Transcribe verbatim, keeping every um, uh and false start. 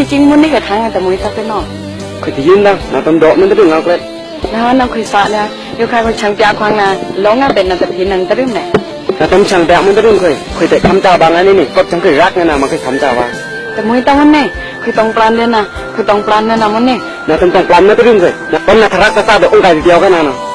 ကျင်းမွိုန်နီခွိုင် တမွိုင်သပ်ပ့ၤနီ။ ခွိုင်တယိုံဒါ နၤတမ်ဒိုးမွိုန်တရင်ငေါကလဲ။ နၤနခွိုင်သ့ဒၣ် ယိုခါခွိုင်ဆင်ပြခွင်နၤ လောင်းငါပဲ့နတဖီနံတရင်နဲ။ နၤတမ်ဆင်ပြမွိုန်တရင်ခွိုင် ခွိုင်တခမ်းကျါဗာႏငါနီနီ ကွပ်ဆင်ခွိုင်ရက်ငါနၤ မခွိုင်ခမ်းကျါဗာႏ။ တမွိုင်တမွိုင်နီခွိုင် တွင်ပျန်လဲနၤ ခွိုင်တွင်ပျန်လဲနၤမွိုန်နီ။ နၤတမ်တွင်ပျန်မွိုန်တရင်ခွိုင် နကွၢ်နၤထရက်တာသ့ဒိုး အုံးကဲဒ်ယဝ်ကနၤနီ။